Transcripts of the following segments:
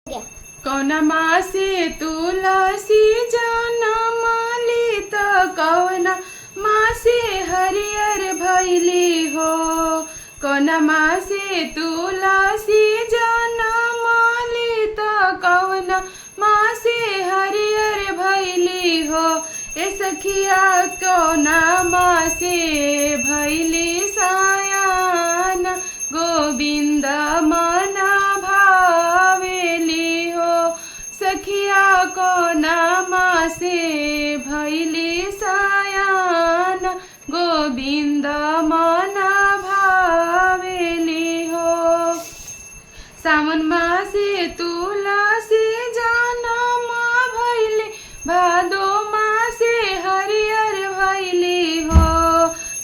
कौनमा से तुलसी जनमली त कौना मासे हरियर भैली हो। कौनमा से तुलसी जनमली त कौना मासे हरियर भैली हो। ए सखिया कौना मासे भैली सयान गोविन्द मना भावेली हो। सखिया कौना मासे भैली सयान गोविन्द मना भावेली हो। सावन मासे तुलसी जनम भैली भादो मासे हरियर भैली हो।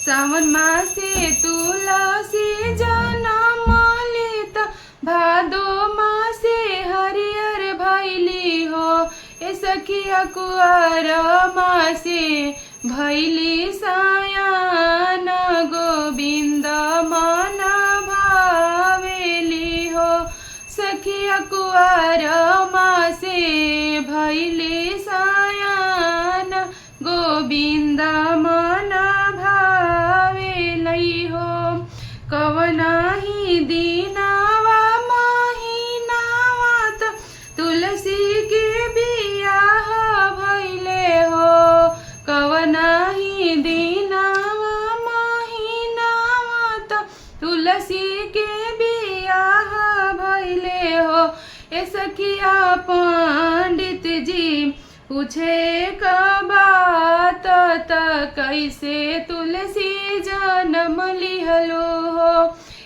सावन मासे तुलसी जनमली त भादो मासे हरियर भैली हो। ए सखिया कुआर मासे भैली सयान गोविन्द मना भावेली हो। सखिया कुआर मासे भैली सयान गोविन्द मना भावेलै हो। कवनाही दिनावा महिनावा त तुलसी के बियाह भैले हो। कवनाही दिनावा महिनावा त तुलसी के बियाह भैले हो। ए सखिया पंडित जी पूछे क बात त कैसे तुलसी जनम लिहलो हो।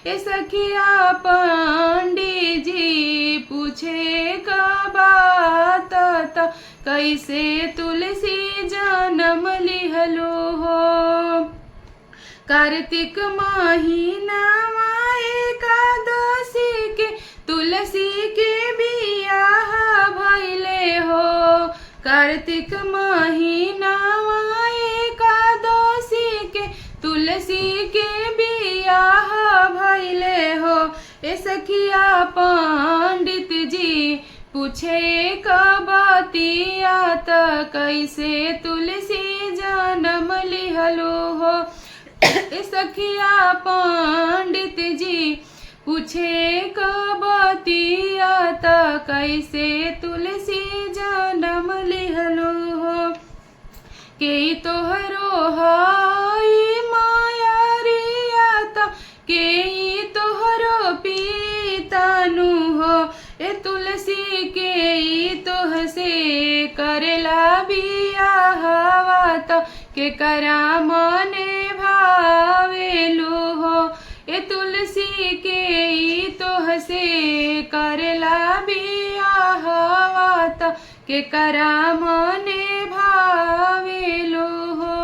ए सखिया पंडित जी पूछे क बात त कैसे तुलसी जनम लिहलो हो। कार्तिक महिनावा एकादशी के तुलसी के बियाह भैले हो। कार्तिक महिनावा एकादशी के तुलसी के बियाह भैले हो। ए सखिया पंडित जी पूछे क बतिया त कैसे तुलसी जनम लिहलो हो। ए सखिया पंडित जी पूछे क बतिया त कैसे तुलसी जनम लिहलो हो। के तोहरो हाई मायारिया त के तोहरो पितानु हो। ए तुलसी के तोहसे करेला बियाहवा त के करा मने भावेलु हो। ए तुलसी के तोहसे करेला बियाहवा त के करा मने भावेलु हो।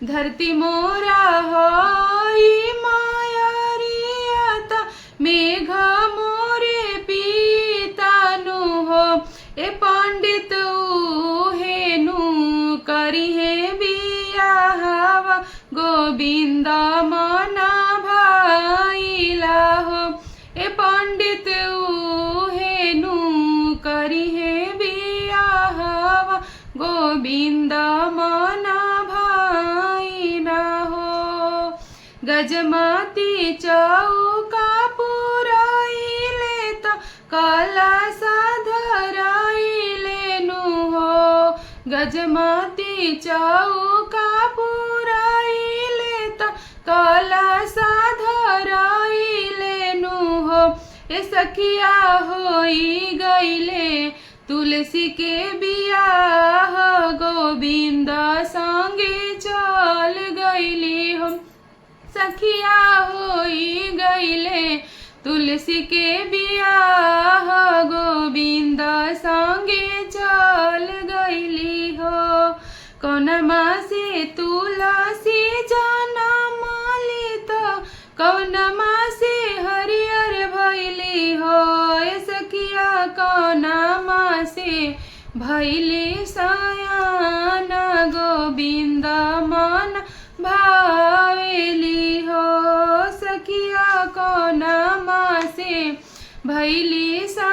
धरती मोरा हई मायारिया त मेघ मोरे पितानु हो। ए पंडित हेनु करिहे बियाहवा गोविन्द मना भाइला हो। ए पंडित हेनु करिहे बियाहवा गोविन्द मना भाइला हो। गजमती चौका पुरैले त कलशा धरैले नु हो। गजमती चौका पुरैले त कलशा धरैले नु हो। ए सखिया होई गईले तुलसी के बियाह गोविन्द संगे चल गईली हो। सखिया होई गईले तुलसी के बियाह गोविन्द संगे चल गईली हो। कौनमा से तुलसी जनमली त कौनमा से हरियर भैली हो। ए सखिया कौनमा से भैली सयान गोविन्द मन भावेली हो। सखिया कौनमा से भैली सा